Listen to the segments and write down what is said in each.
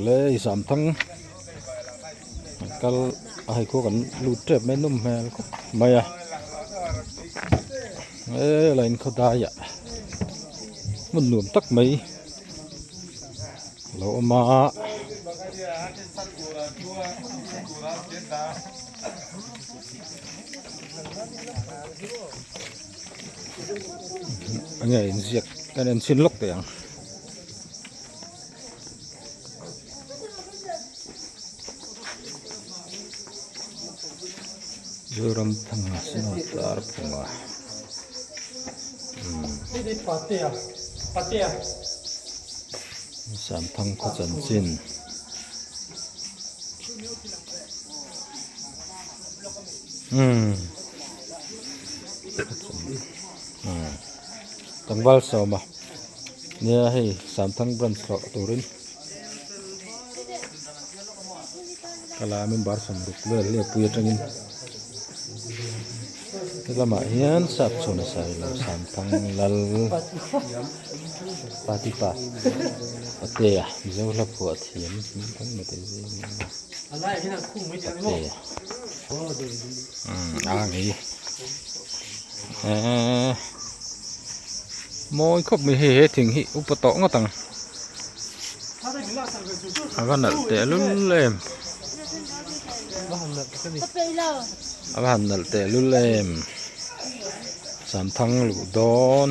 Le i sam thang kal a hei khu kan lut tep mai nawm hmel khawp mai a he line khaw dai ah hmun nuam tak mai a lo awm a. Enge inziak kan en chhin lawk teh ang. Zoram thanga synod tar phunga Samthang khaw chanchin umm tlangval sawma. Nia hei Samthang branch hlawh turin ka la member sawmruk vel hliapui atangin helamah hian sap chhuan a sai lo Samthang lal Patipa Patea Mizo hla phuah thiam hming mate zing Patea a ngei eee mawi khawp mai hei he thing hi upa tawh ngawt ang a va nalh teh lul em a va han nalh teh lul em samthang luh dawn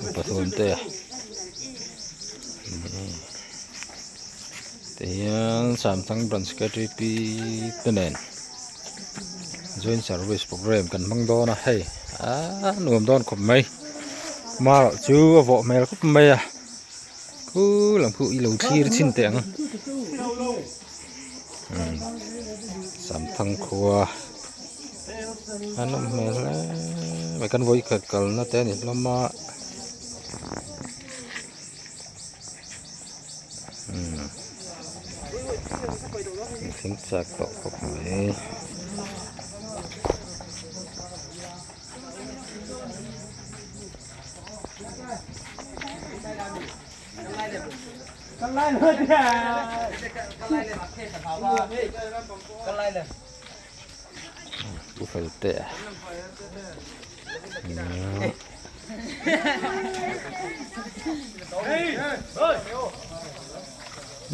upa thawm te tihian samthang branch ktp te nen. Joint service program kan hmang dawn a hei aaa nuam dawn khawp mai marawh chu a vawh hmel khawp mai a khu lam khu i lo thlir chhin teh ang umm samthang khua a nawm hmel hle mai kan vawikhat kalna te a ni hlawm a. Thing chak tawh khawp mai. Pu fel teh a.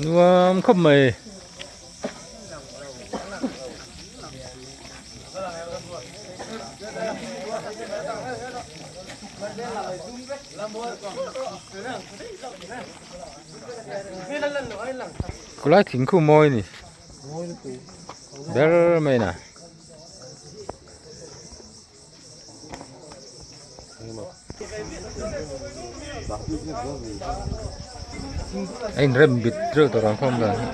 Nuam khawp mai. Khulai thing khu mawi ni. Ber mai na. A inrem bit reuh tawh ang khawm dan hi.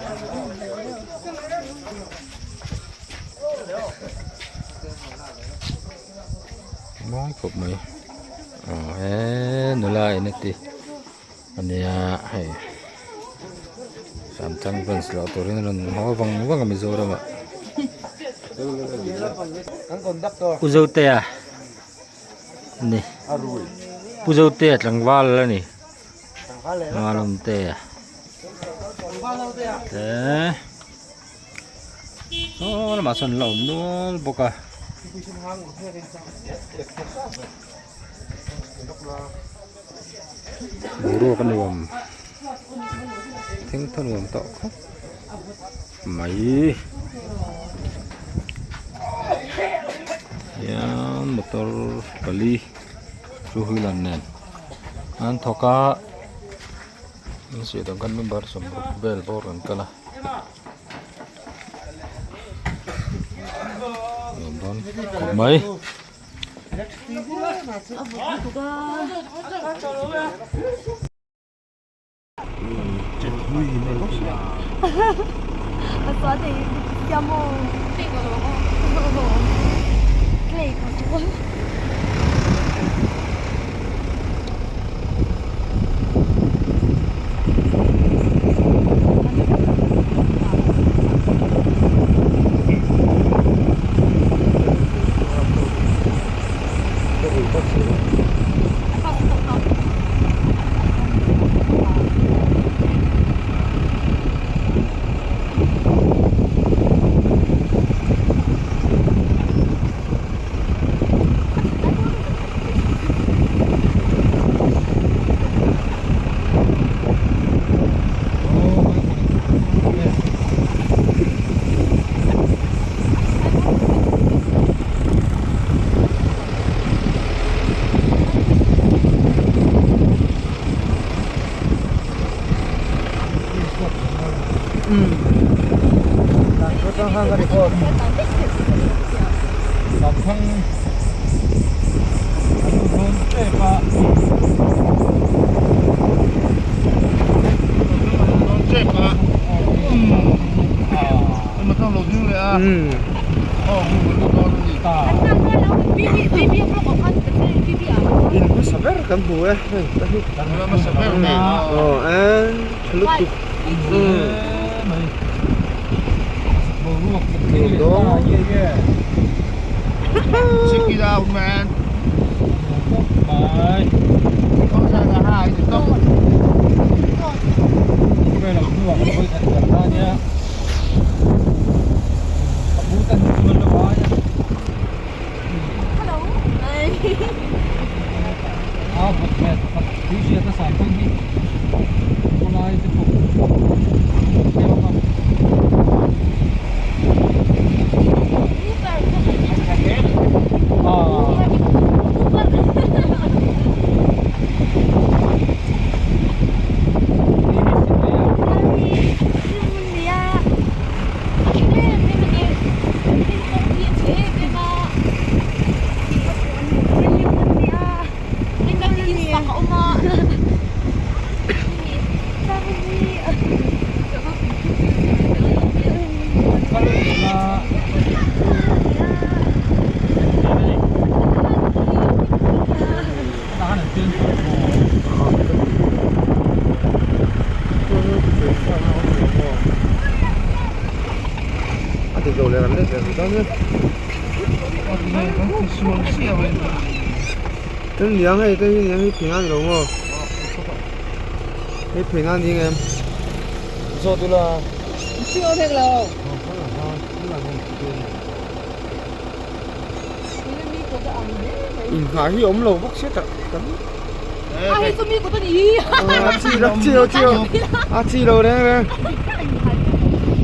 Mawi khawp mai. Aw he nula in a ti. Ania hei Samthang branch loh turin a rawn haw vang vang a Mizoram ah. Pu Zotea ani Pu Zotea tlangval a ni Malawmtea te saw lamah sawn an la awm nual bawk a. Boruak a nuam thengthaw nuam tawh khawp mai hian motor pali two wheeler nen an thawk a an siah dan khan member sawmruk vel bawr an kal a nuam dawn khawp mai. Samthang a lut dawn tep a. In hmasa ber kan hmu e hei ta hi aw en tha lutuk A dik lo leh kan let leh mai dawn nia. Tin niang hei te hi niang hi phei nan lo maw hei phei nan ding em Zawt ula. Inhnah hi awm lo bawk sia tak kan a chi lo chi lo chi lo a chi lo reng reng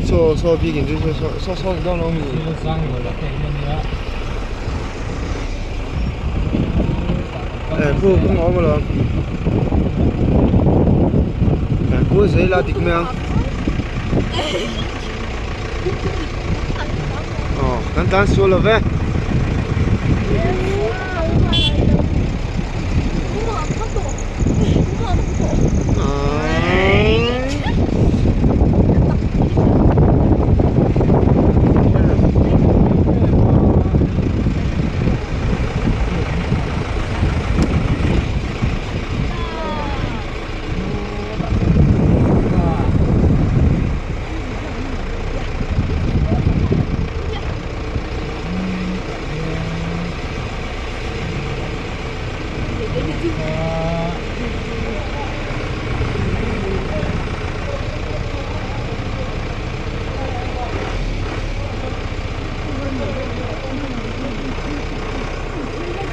saw saw bikin chu saw saw saw ni dawn lo mi eh khu kawng a awm alawm eh khu zel a dik mai ang. Aw kan tlan sual lo ve.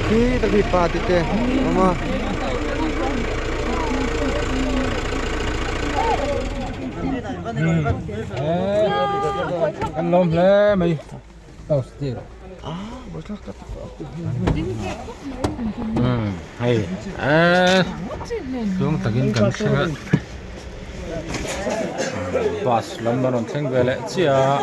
Khi tak hi pa te te awm a. Kan lawm hle mai hei tluang takin kan thleng a bus lam a rawn thleng ve leh chiah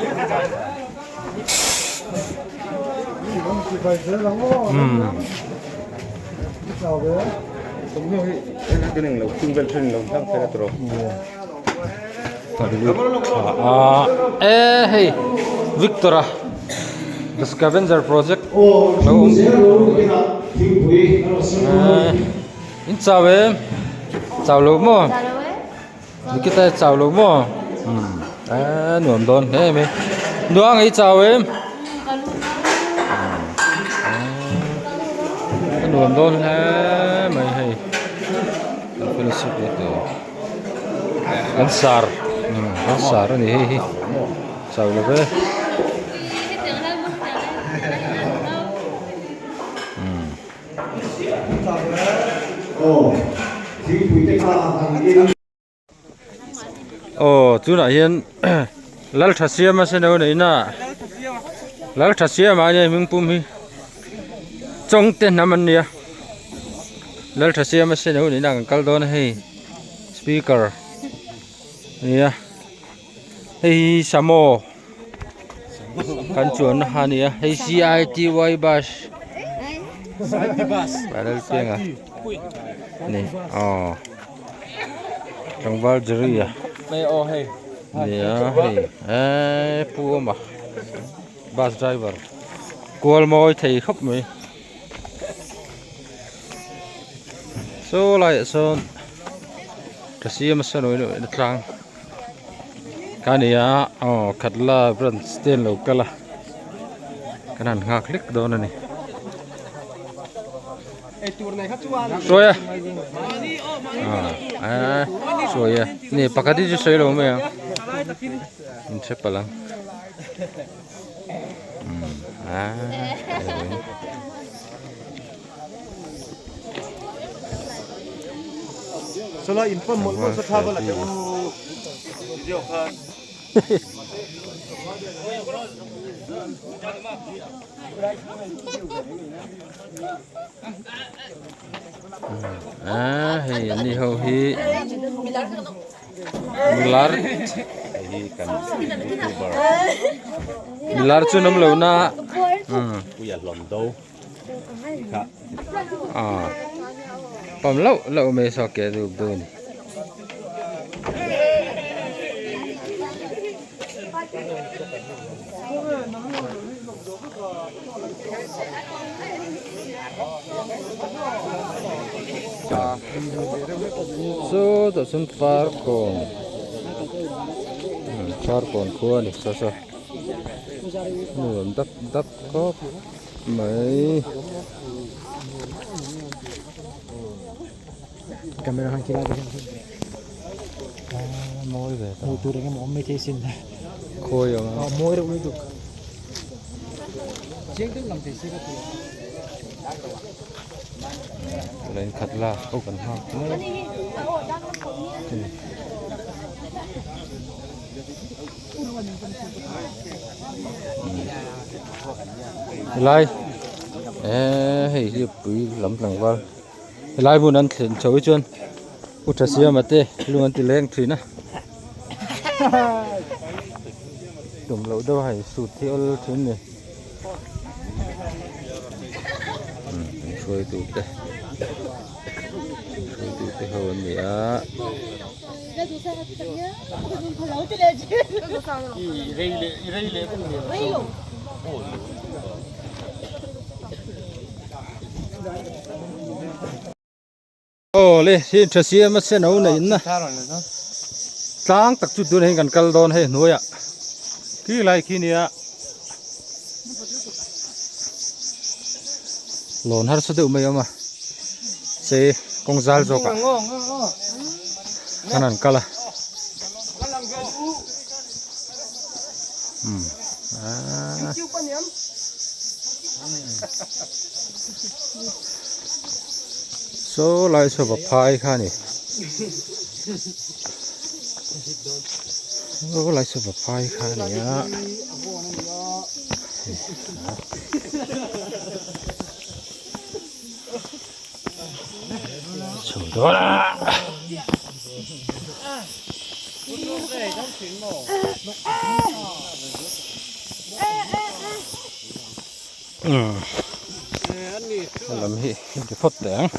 a. E hei Victor a the scavenger project lo awm in chau em chau lo maw Nikita i chau lo maw a nuam dawn hle mai Nuang i chau em a nuam dawn hle mai hei kan fellowship na tur. Kan sar kan sar a ni hei hi chau lo ve aw tunah hian Lalthasiama senau neihna Lalthasiama ania hming pum hi Chawngte hnam an nia Lalthasiama senau neihna kan kal dawn a hei. Speaker ania. Hei hi Samo kan chuanna kha a ni a hei C_I_T_Y bus Vanlalpianga ni aw tlangval Jerry a nia hei eee pu awma bus driver kual mawi thei khawp mai saw laiah sawn ka siam a sawn a tlang. Ka ni a aw khatla branch te an lo kal a kan han nghak hlek dawn a ni sawi a ah sawi a ni pakhat hi chu sawi lo mai ang in hre palh ang ah. Ah hei an ni ho hi milar milar chu an awm lo na ah pam loh loh mai saw ke duk deuh a ni. Sawtah sawn farkawn farkawn khua a ni saw saw nuam dap dap khawp. Mai. Camera han kila te mawi ve ta. Hmuh tur engemaw awm maithei sin. Khawi ang a. Mawi reuh lutuk. Chiang deuh lang thei se ka ti. Len khat la ho kan nghak mai. Helai eee hei hi pui lam tlangval helai hmun an thlen chho hi chuan u tha siama te lung an ti leng thin a tum loh deuh a hei sut hi awl thin a ni an hruaitu te hruaitu te ho an ni a. Aw le hi tha siam a sen ho nei na tlang tak chu tunah hian kan kal dawn hei hnuaiah khi lai khi nia lawn harsa deuh mai a awm a che kawng zal zawk ah khan an kal a umm aaa saw lai saw va phai kha a ni saw lai saw va phai kha a ni a. Chho dawn a. Lam hi ti phawt teh ang.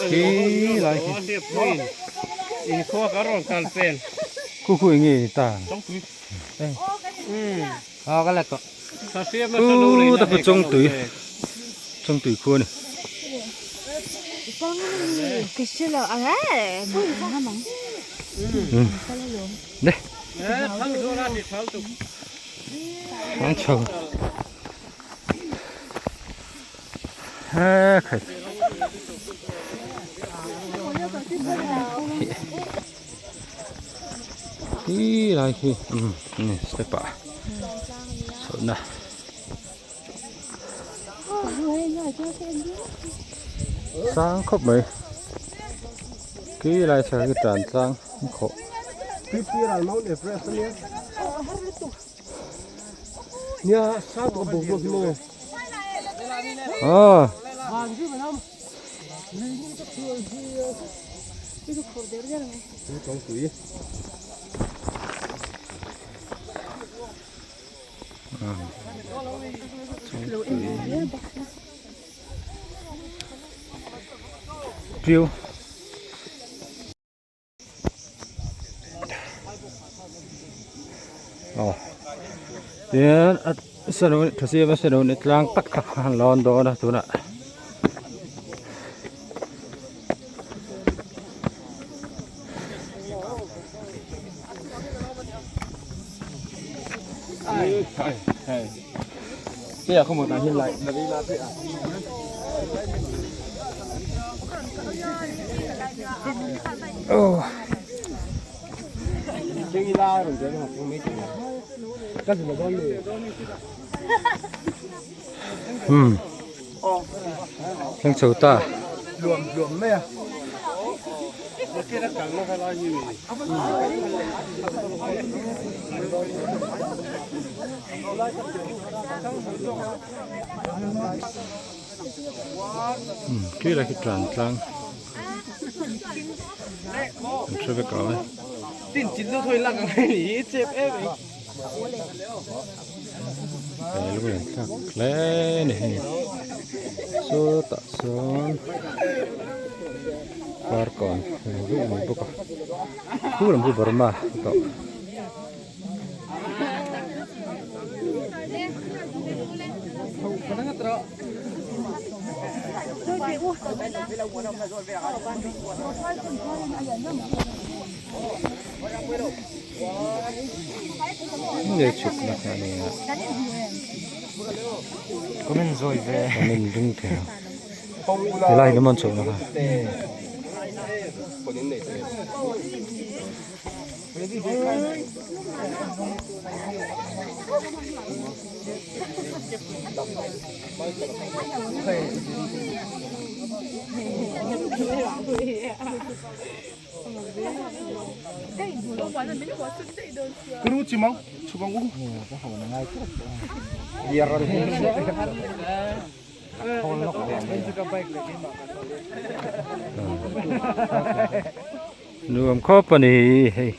Khi lai khi khu khu enge ni ta khu ta khu chawng tui chawng tui khu a ni. Ang chho he khai khi lai khi um ni step ah chhohna sang khawp mai khi lai chhak hi tan tlang khawh. Aw. Triu. Aw tin a sermon tha siam a sermon ni tlang tak tak kha an lawn dawn a tunah Umm thleng chho ta. Umm khi lai khi tlan tlang an hre vek lo e. He lung lian thlak hle a ni hei sawtah sawn farkawn ruih a ni bawk a khu lam chu Burma tawh. Nge chhuk na kha ani a Comment zawi ve comment ring thei a helai hi man chho na kha. Nuam khawp a ni hei.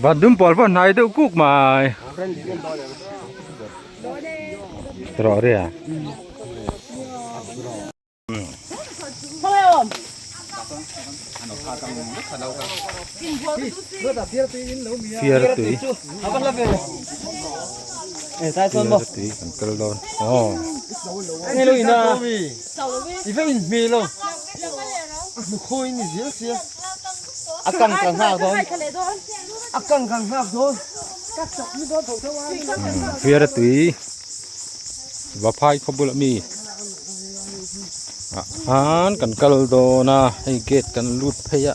Van dum pawl pawh hnai deuh kuk mai. Rawh ria. Fiar tui fiar tui kan kal dawn aw fiar tui Vaphai khaw bulah mi ah khan kan kal dawn a hei gate kan lut phei a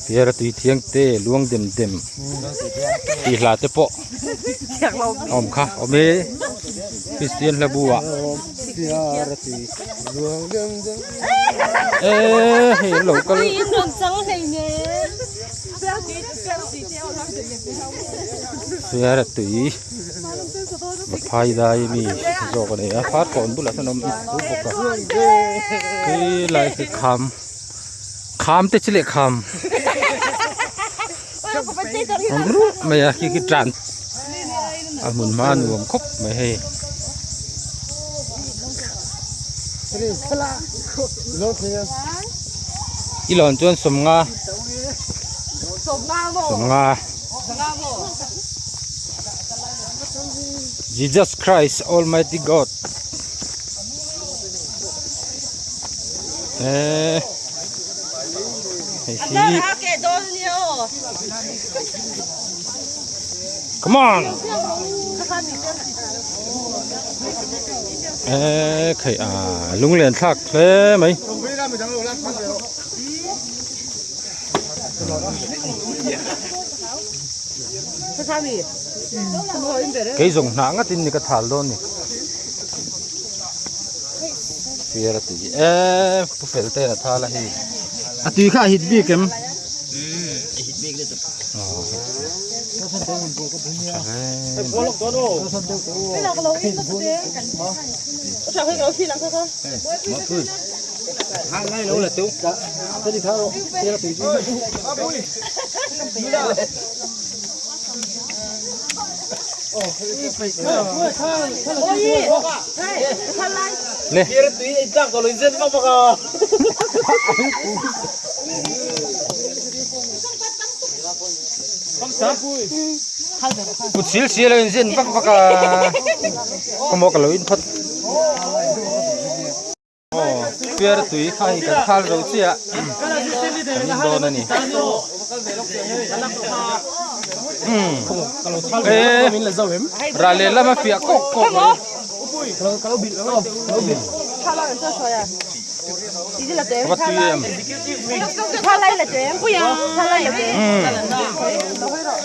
fiara tui thiang te luang dem dem tih hla te pawh a awm kha awm e Kristian hla bu ah e hei an lo kal. Fiara tui phai lai mi zawk a ni a far kawn bulah sawn a awm bawk a khi lai khi kham kham te chu leh kham awm rup mai a khi khi tan a hmun hma nuam khawp mai hei. I lawn chuan sawmnga sawmnga Jesus Christ Almighty God eh hei hi come on eh khai a lunglen thlak hle mai. Kei zawng hnah ngat in ni ka thal dawn ni. Fiar a tui e pu fel te a thal a hei. A tui kha a hit bik em? A hit bik lutuk. Le. Kut sil sil a inzen vak vak a kawmawk a lo in phawt. Aw piar tui kha hi kan khal zo chiah kan in dawn a ni. E rah leh lama fiah kawk kawk mai. Va tui em.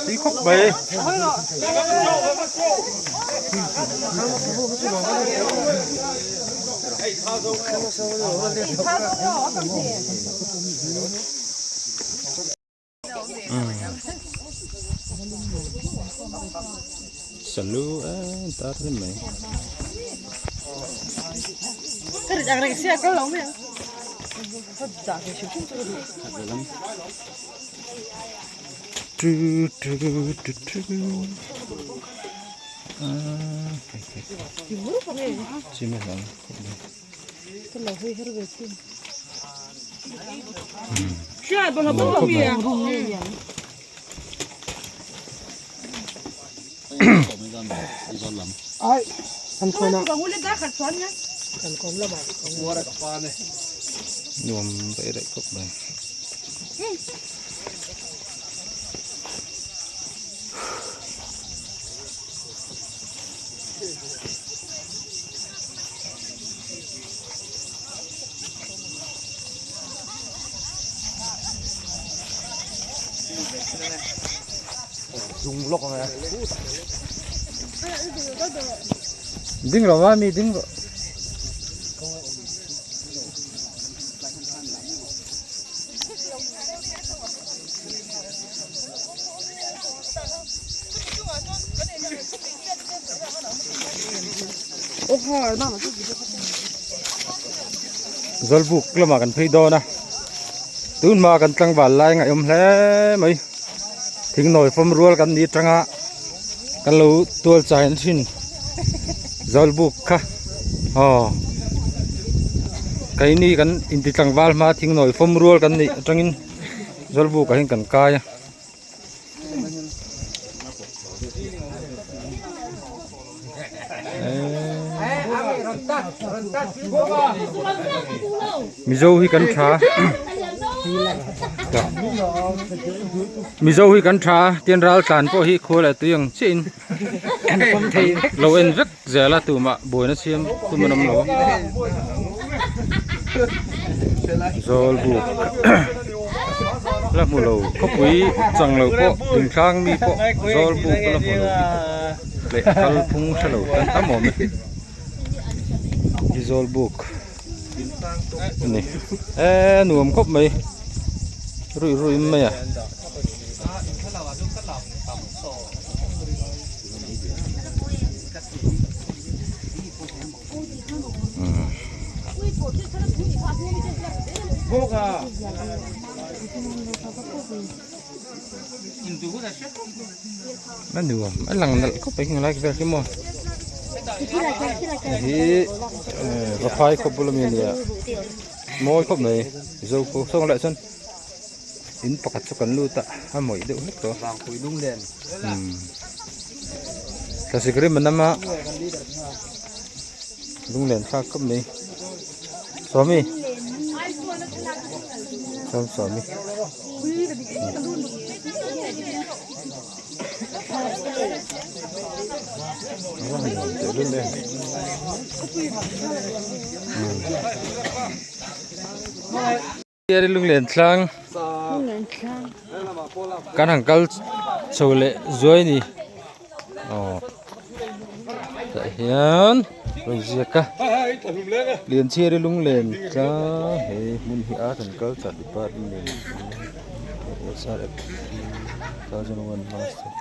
Tui khawp mai. Salu a tar rem mai. Tu tu tu tu. Nuam daih daih khawp mai. Ding lo va mi ding rawh. Zawlbuk lamah kan phei dawn a tun hma kan tlangval lai ngaihawm hle mai thingnawi fawm rual kan ni atanga kan lo tual chai an thin zawlbuk kha aw keini kan inti tlangval hma thingnawi fawm rual kan nih atangin zawlbuk ah hian kan kai a. Mizo hi kan tha Mizo hi kan tha tin ral tlan pawh hi khua leh tui ang chiah in lo en vek zel a tumah buaina siam tum an awm lo Zawlbuk la hmu lo khawpui chang lo pawh dingtlang mi pawh Zawlbuk la hmu lo leh kal phung hre lo tan tam awm e hi Zawlbuk a ni e nuam khawp mai ruih ruih mai a. A nuam a lang nalh khawp mai like vel khi maw hi vaphai khawp bul ami ania mawi khawp mai zo khu sawn leh chuan in pakhat chu kan lut a a mawih deuh hlek tawh thlasik rim a nam a lunglen thlak khawp mai sawmi sawm sawmi Lunglen tlang kan han kal chho leh zuai ni. Aw tah hian rawn ziak a Lianchhiari lunglen tlang he hmun hi art and culture department 2001 master.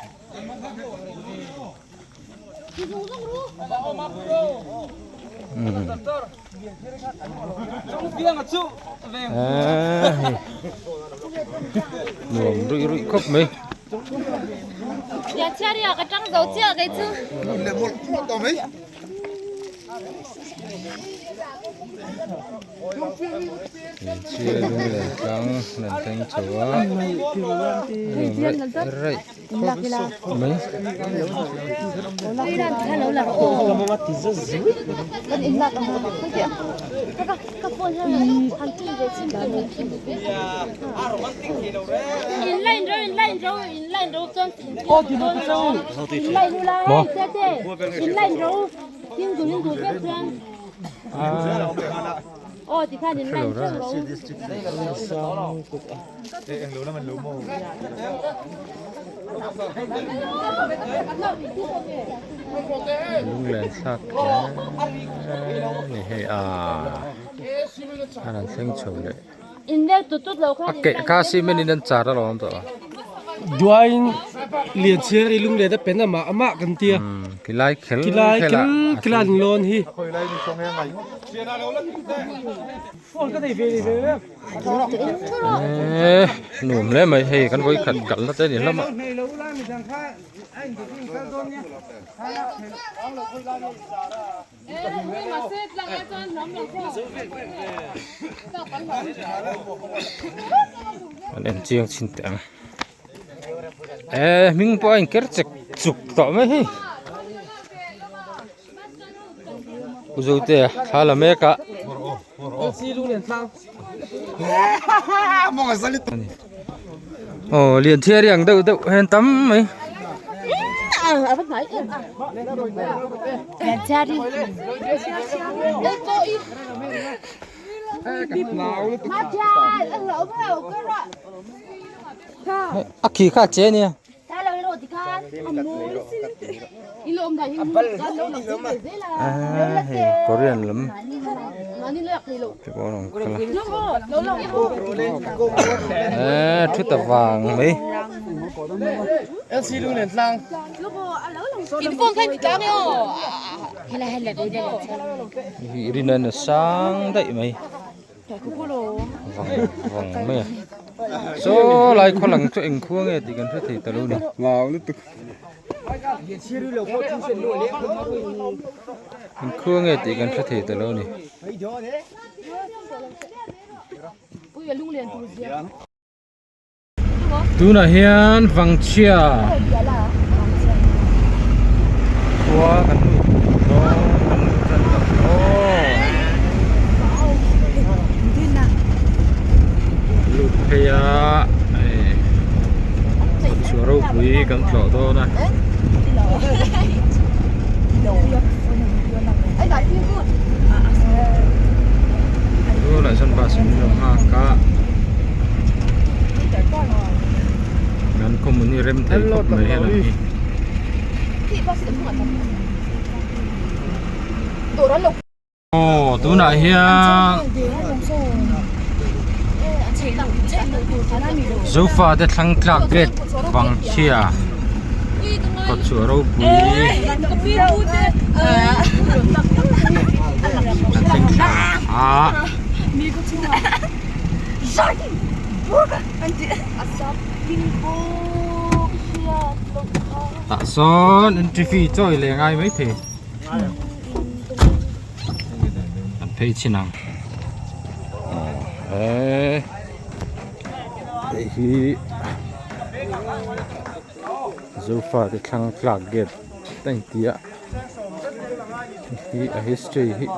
Nuam ruih ruih khawp mai. Chhiar lunglen tlang an thleng chho a nuam raih raih. Mai. Maw. Lunglen thlak hle ni hei a an han thleng chho leh a keh kha cement in an char alawm tawh a. Duain Lianchhiar i lunglen a pen amah amah kan tia. Kilai khel Kilai khel khel an lawn hi. Eee nuam hle mai hei kan vawi khat kalna te ni hlawm a. An en chiang chhin teh ang eee hming pawh a inker chek chuk tawh mai hei. Pu Zotea thla la mek a. Aw Lianchhiari ang deuh deuh hian tam mai. A khi kha a che ania. Hei Korean lam te pawh an awm kal a eee thu ta vang mai. Hei rin a sang daih mai. Vang vang mai a saw lai khaw lang chu eng khua nge tih kan hre thei ta lo ni. Eng khua nge tih kan hre thei ta lo ni. Tunah hian Vangchhia khua kan lut dawn kan lut tan ta aw lut phei a hei chhuah ropui kan tlawh dawn a. Tunah chuan bus in lo nghak a kan khawmun hi rem thei khawp mai helam hi. Aw tunah hian Zofa te thlang tlak gate Vangchhia kawtchhuah ropui an thleng thla a. Tah sawn entry fee chawi leh ngai maithei. An phei chhin ang eee hei hi zofa te thlang tlak gate a inti a hei hi a history hi.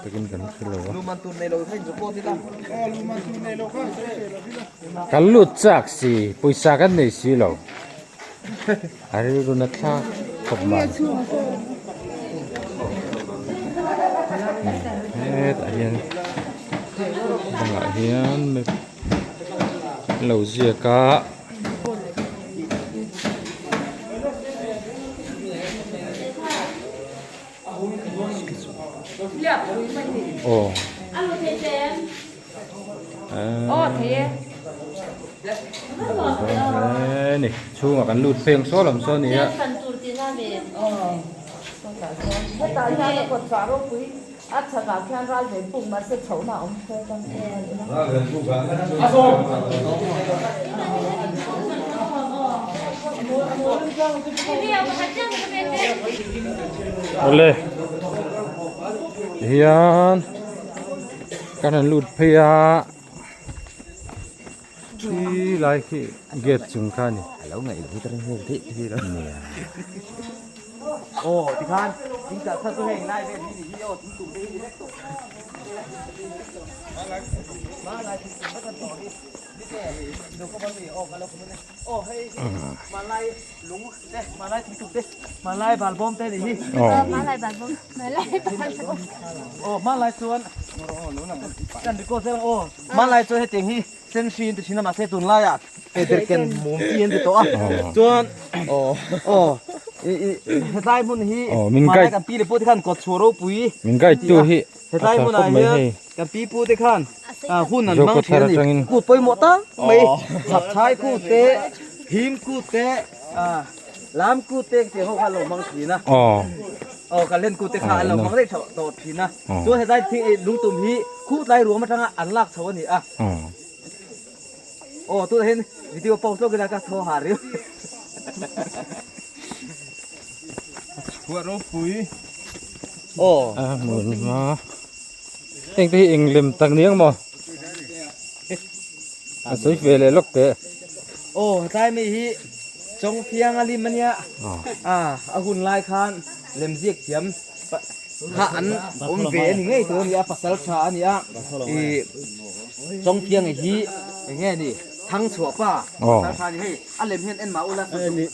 Takin kan hre lo a kan lut chak si pawisa kan nei si lo a rilru na thlak khawp mai hetah hian bangah hian. An lo ziak a. Aw. Aaa ni chhungah kan lut phei ang saw lam saw a ni a. Awle tihian kan han lut phei a khi lai khi gate chung kha a ni. Senhri an ti thin a mahse tunlaiah derken mum chi an ti tawh a chuan aw hetlai hmun hi hmanlai kan pi leh pu te khan kawt chhuah ropui min guide tu hi hetlai hmunah hian kan pi pu te khan hun an hmang thin a ni kut pawimawh tak mai chhapchhai kut te him kut te lam kut te tih ho kha an lo hmang thin a aw kan len kut te kha an lo hmang daih tawh thin a chuan hetlai lungtum hi khutlai ruam atanga an lak chho a ni a. Aw tunah hian video pause lawk ila ka thaw ha riau. Chhuah ropui. Aw. A hmun hma. Heng te hi eng lem tak ni ang maw? A sawi ve leh lawk teh. Aw tlai mi hi Chawngfiang a lim ania. A hun lai khan lemziak thiam kha an awm ve a ni ngei tur a ni a, pasal tha a ni a, ih Chawngfianga hi eng nge ni Thangchhuah pa pasal tha a ni hei, a lem hian en mah ula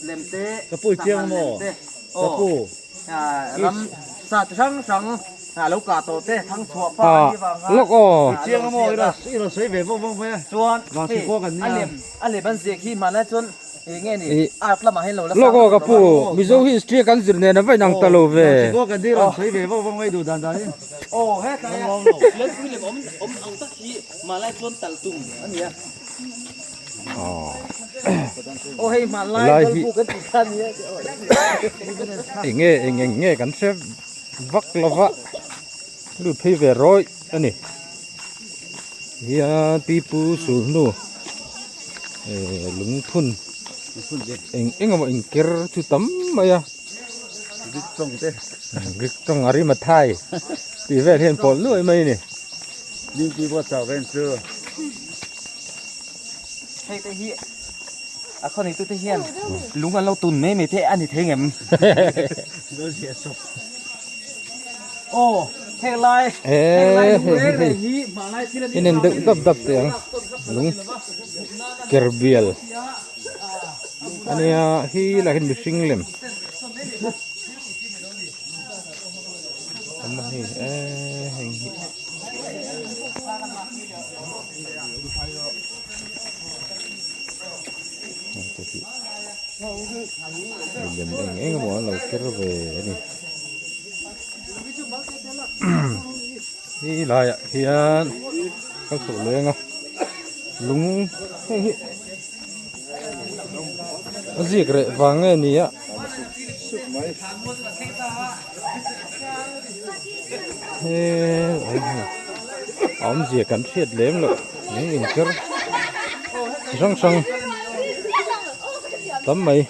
lem te sangha lem te aw ram sa chi hrang hrang a lo kah tawh te Thangchhuah pa a nih avanga chuan hei a lem a lem an ziak hi hmanlai chuan eng nge ni art lamah hian lo la Lawk aw ka pu, Mizo history a kan zir nen a va inang ta lo ve. Aw hetlai a lengpui lem awm awm ang tak hi hmanlai chuan talh tum a ni a. Aw hei hmanlai balbu kan tih kha a ni a. Eng nge eng eng nge kan hre vak lo va, lut phei ve rawih a ni. Hian pipu sulhnu eh lungphun eng eng emaw inker chu tam mai a Greek tawng te Greek tawng a rim a thai tih vel hian pawlh nuai mai a ni. Hei te hi a khaw neitu te hian lung an lo tun mai mai te a ni thei ngem. Aw heng lai heng lai lung reng reng hi hmanlai thil a ni Inen deuh dap dap teh ang lung ker bial ania hi lah hian mihring lem awm a hei eee heng hi. Milem eng eng emaw an lo ker ve a ni hi laiah hian kal chhoh leng a lung heng hi a zik reh vang nge ni a he a awmzia kan hriat lem loh lung inker chi hrang hrang tam mai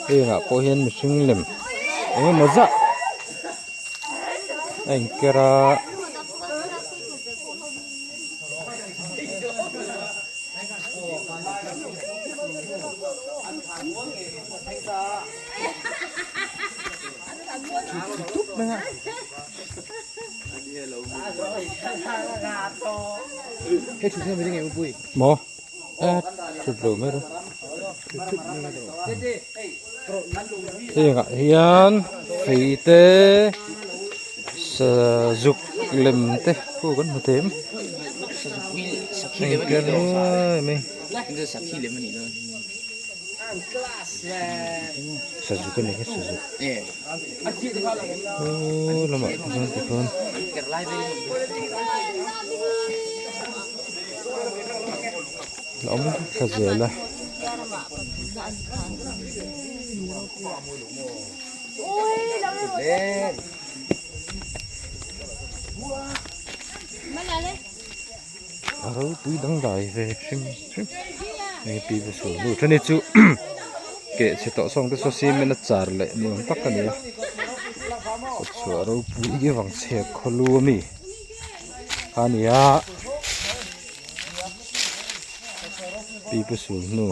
hengah pawh hian mihring lem eng emaw zah a inker a. Maw a thut lo mai rawh hengah hian fei te sazuk lem te pawh kan hmu thei. Hei ker nuai mai. Sazuk a ni kha sazuk. Aw lamah te chuan tikhawn. La awm thla zel a. A ropui dangdai ve hrim hrim hei pi va sawi lut a ni chu keh chhe tawh sawng te saw cement a char leh ni awm tak a ni a kawtchhuah ropui vang chhek khaw lu ami a ni a pi pu sul hnu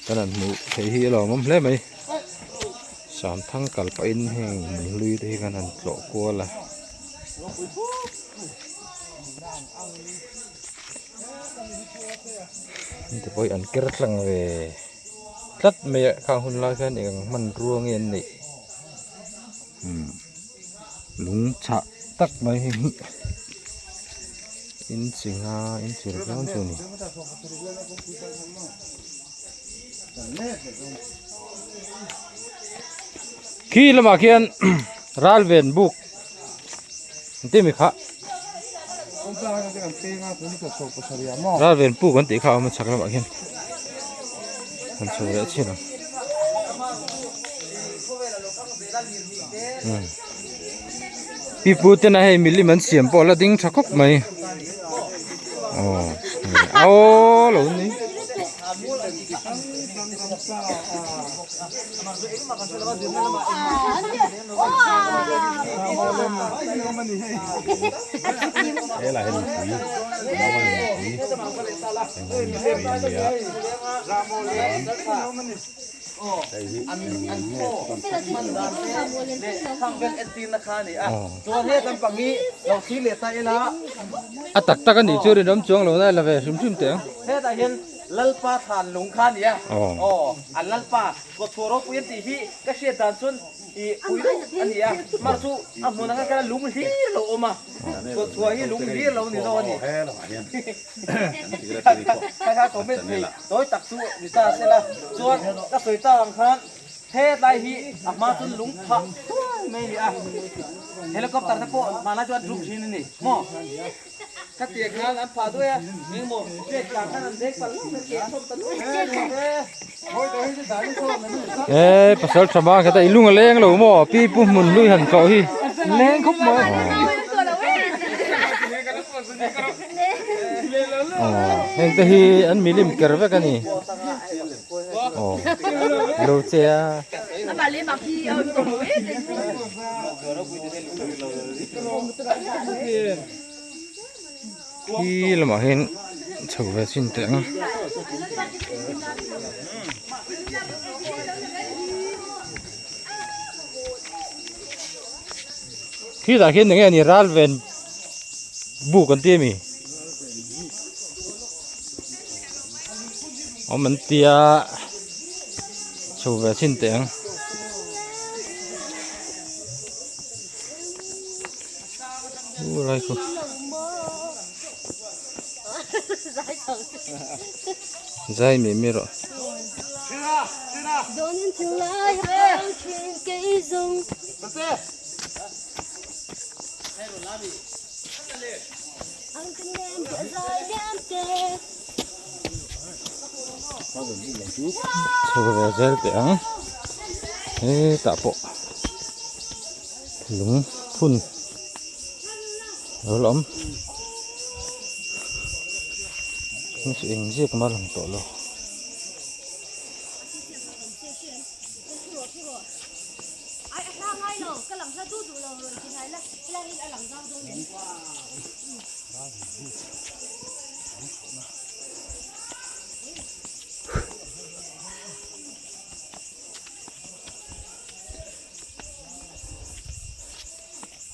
kan han hmuh theih hi a lawmawm hle mai Samthang kal pahin heng hlui te hi kan han tlawh kual a. Hengte pawh hi an ker tlang ve tlat mai a khang hun lai khan eng hmanrua nge an neih umm lung chhah tak mai hi inchi nga inchi ruk dawn chu a ni. Khi lamah khian ralven buk an ti mi kha ralven puk an tih kha a awm a chhak lamah khian han chho leh chin ang umm pipu tena hei milim an siam pawh a la ding tha khawp mai aw aw lo ni. Helai hi mipui naupang mipui engemaw mipui an ni a chuan hei hi eng nge A tak tak a nih chu rinawm chuang lo na la ve hrim hrim teh ang. Lalpa thlan lung kha a ni a, aw an Lalpa kawtchhuah ropui an tih hi ka hriat dan chuan ih pui deuh a ni a, mar chu a hmun anga kala lung hlir lo awm a, kawtchhuah hi lung hlir lo ni zawk a ni. Kha kha comment thei tawi tak chu ni ta sela, chuan ka sawi ta ang khan hetlai hi a hma chuan lung phah thuai mai a ni a, helicopter te pawh hmanlai chuan an tum thin a ni maw? Khatiang khan an phah duai a, engemaw plate tlang khan an dek palh hlauh mai, keh chawp ta nuai mai. Ee pasal tha ma khata i lung a leng lo maw pi pu hmun hlui han tlawh hi leng khawp mai aw heng te hi an milim ker vek a ni aw lo che a. Khi lamah hian chho ve chin teh ang khi tah khian enge ni ral ven buk an ti ami awm an tia chho ve chin teh ang. Lai khu zai mi mi rawh chho ve zel teh ang hetah pawh lung phun a lo awm heng chu eng ziak mah a lang tawh lo.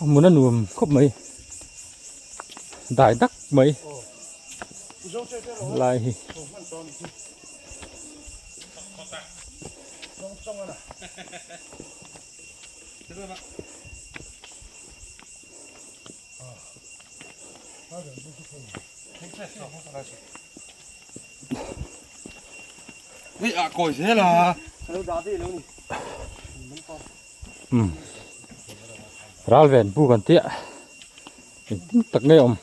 A hmun a nuam khawp mai dai dak mai lai hi. Umm ral ven bu kan tih a engtin tak nge awm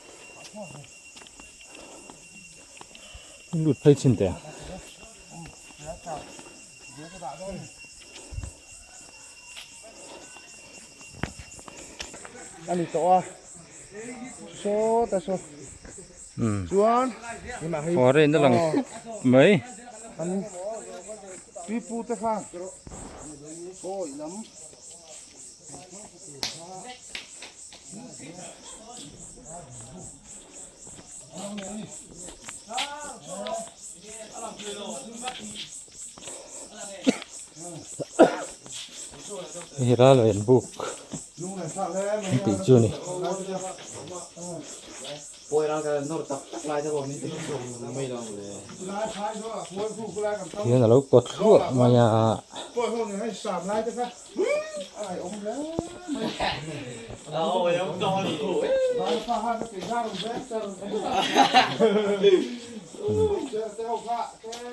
lut phei chin teh ang. A ni tawh a sawta saw chuan foreign a lang mai an pipu te khan kawi lam Hei ral ven buk an tih chu a ni. Hian a lo kawt thluah mai a.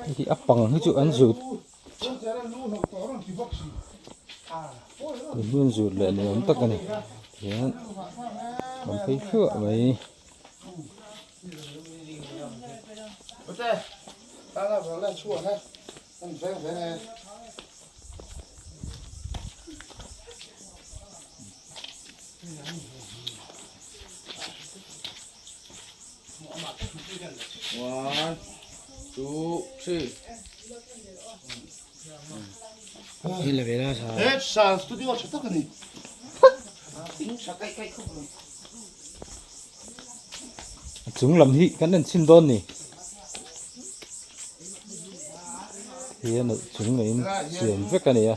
Hei a pang hi chu an zut tun hi an zut leh ni awm tak a ni tihian an phei thluah mai. A chung lam hi kan en chhin dawn ni hian a chung leh in siam vek a ni a.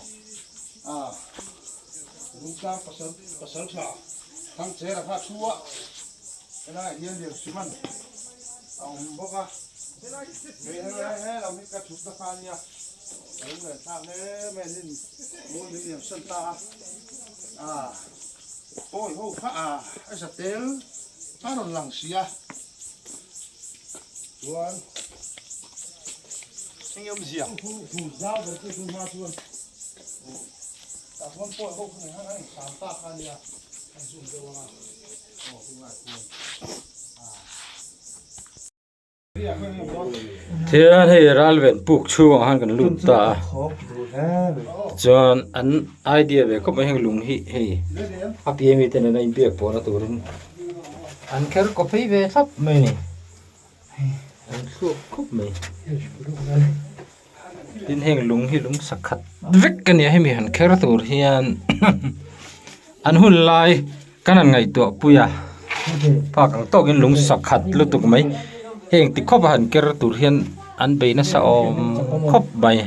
Thian hei ral ven puk chhungah khan kan lut ta a chuan an idea ve khawp mai heng lung hi hei a pian mi te nena inbiak pawhna turin an kher kaw phei ve thlap mai a ni an thluak khawp mai tin heng lung hi lung sakhat vek a ni a hemi han kher tur hian an hun lai kan han ngaihtuah pui a phak ang tawkin lung sakhat lutuk mai heng ti khawp a han ker tur hian an bei nasa awm khawp mai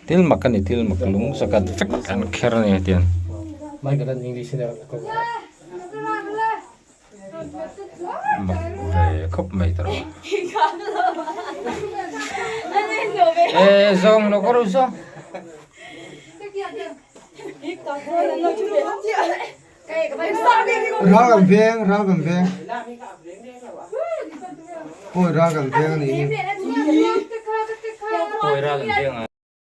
thil mak a ni thil mak lung sakhat vek an kher a ni hetiang. Mak ve khawp mai ta rawh. Ê zawng lo ka ru zawng. Ral kan veng, ral kan veng. Pawi ral kan veng a nih hi. Pawi ral kan veng a.